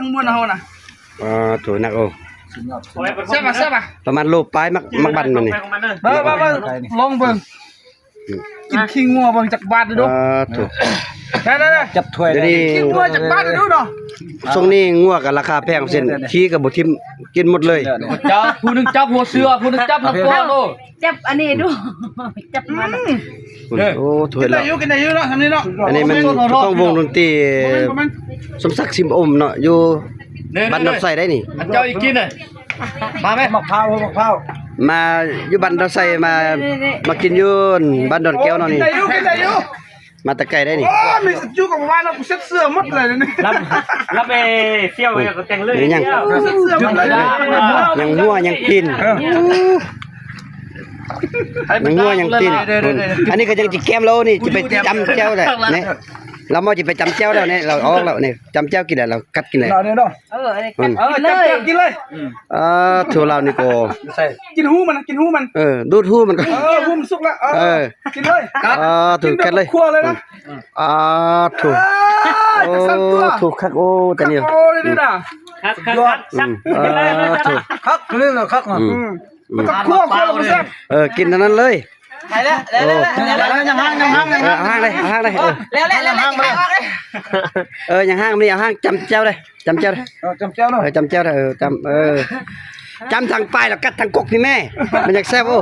ທັງມວນເຮົານະ. ອ່າ ໂຖ ໜັກໂອ້ ແຊບບໍ່ ແຊບບໍ່? ປະມານໂລປາຍ ໝາກ ໝາກບັນມັນນີ້. ເບິ່ງ ເບິ່ງ ເບິ່ງ ລອງເບິ່ງ ກິນຂີ້ງົວເບິ່ງຈັກບາດເດີ. ອ່າ ໂຖ ໄດ້ໆໆ ຈັບຖ້ວຍ ດຽວນີ້ ຂີ້ງົວຈັກບາດເດີເນາະ. ຊ່ວງນີ້ງົວກໍລາຄາແພງເຊັ່ນ ຂີ້ກໍບໍ່ຖິ້ມ ກິນໝົດເລີຍ. ຈັບ ຜູ້ໜຶ່ງຈັບຫົວເສືອ ຜູ້ໜຶ່ງຈັບນຳກ້ອນໂອ້. ຈັບອັນນີ້ດູ ຈັບມັນ. ອືມ ໂອ້ ຖ້ວຍ ກິນໄດ້ຢູ່ ກິນໄດ້ຢູ່ເນາະ ຊ່ຳນີ້ເນາະ. ອັນນີ້ມັນເຈົ້າຂອງວົງດົນຕີ ບໍ່ແມ່ນ ບໍ່ແມ່ນ ສົມສັກ ຊິມອົມເນາະ ຢູ່ ເດ້ໆໆ ບ້ານດອນໄຊໄດ໋ນີ້. ອັນເຈົ້າອີກກິນນະ ມາແມ ໝາກພ້າວ ໝາກພ້າວ ມາຢູ່ບ້ານດອນໄຊ ມາ ມາກິນຢູ່ບ້ານດອນແກ້ວເນາະນີ້. ໂອ້ ກິນໄດ້ຢູ່ ກິນໄດ້ຢູ່. ມາແຕ່ໄກໄດ໋ນີ້. ໂອ້ ມີສະຈູກັບບ້ານເຮົາ ກູເຊັດເສື້ອໝົດເລີຍນີ້. ລຳ ລຳເອ ຟຽວ ກໍແຕ່ງເລີຍ. ຍັງ ເຊັດເສື້ອໝົດເລີຍ ຍັງຫົວຍັງຕີນ. ເອີ ຍັງຫົວຍັງຕີນ. ເດ້ໆໆ ອັນນີ້ກໍຍັງຊິແກ້ມແລ້ວນີ້ ຊິໄປຈ້ຳແຈ່ວແຫຼະນີ້. ລາວມາຊິໄປຈ້ຳແຈ່ວແລ້ວນີ້ ລາວອອກແລ້ວນີ້ ຈ້ຳແຈ່ວກິນແລ້ວ ລາວກັດກິນແລ້ວ. ເອີ ອັນນີ້ ເອີ ກິນເລີຍ ກິນເລີຍ. ອ່າ ໂຖ ລາວນີ້ກໍ ກິນຫູມັນ ກິນຫູມັນ. ເອີ ດູດຫູມັນກ່ອນ. ເອີ ຫູມັນສຸກແລ້ວ. ເອີ ເອີ ກິນເລີຍ. ອ່າ ຖືກກັດເລີຍ ຄົວເລີຍນະ. ອ່າ ໂຖ ເອີ ໂອ້ ໂຖ ຄັກ ໂອ້ ຕານີ້ ຄັກ ຄັກ ຄັກ ຄັກ ອືມ ອ່າ ໂຖ ຄັກເລີຍນະ ຄັກນະ. ອືມ ອືມ ມັນຕ້ອງຂົ້ວ ຂົ້ວແລ້ວມັນແຊບ. ເອີ ກິນອັນນັ້ນເລີຍ. ໄດ້ແລ້ວ ໄດ້ແລ້ວ ໄດ້ແລ້ວ ຍັງຫາງ ຍັງຫາງ ຍັງຫາງ. ເອີ ຫາງເລີຍ ຫາງເລີຍ. ເອີ ເອີ ຍັງຫາງ ນີ້ເອົາຫາງ ຈ້ຳແຈ່ວເດ້ ຈ້ຳແຈ່ວເດ້. ເອີ ຈ້ຳແຈ່ວເນາະ. ເອີ ຈ້ຳແຈ່ວເດ້. ເອີ ຈ້ຳ ເອີ ຈ້ຳທາງປາຍ ແລ້ວກັດທາງກົກນີ້ແມ່ ມັນຈັ່ງແຊບ. ໂອ້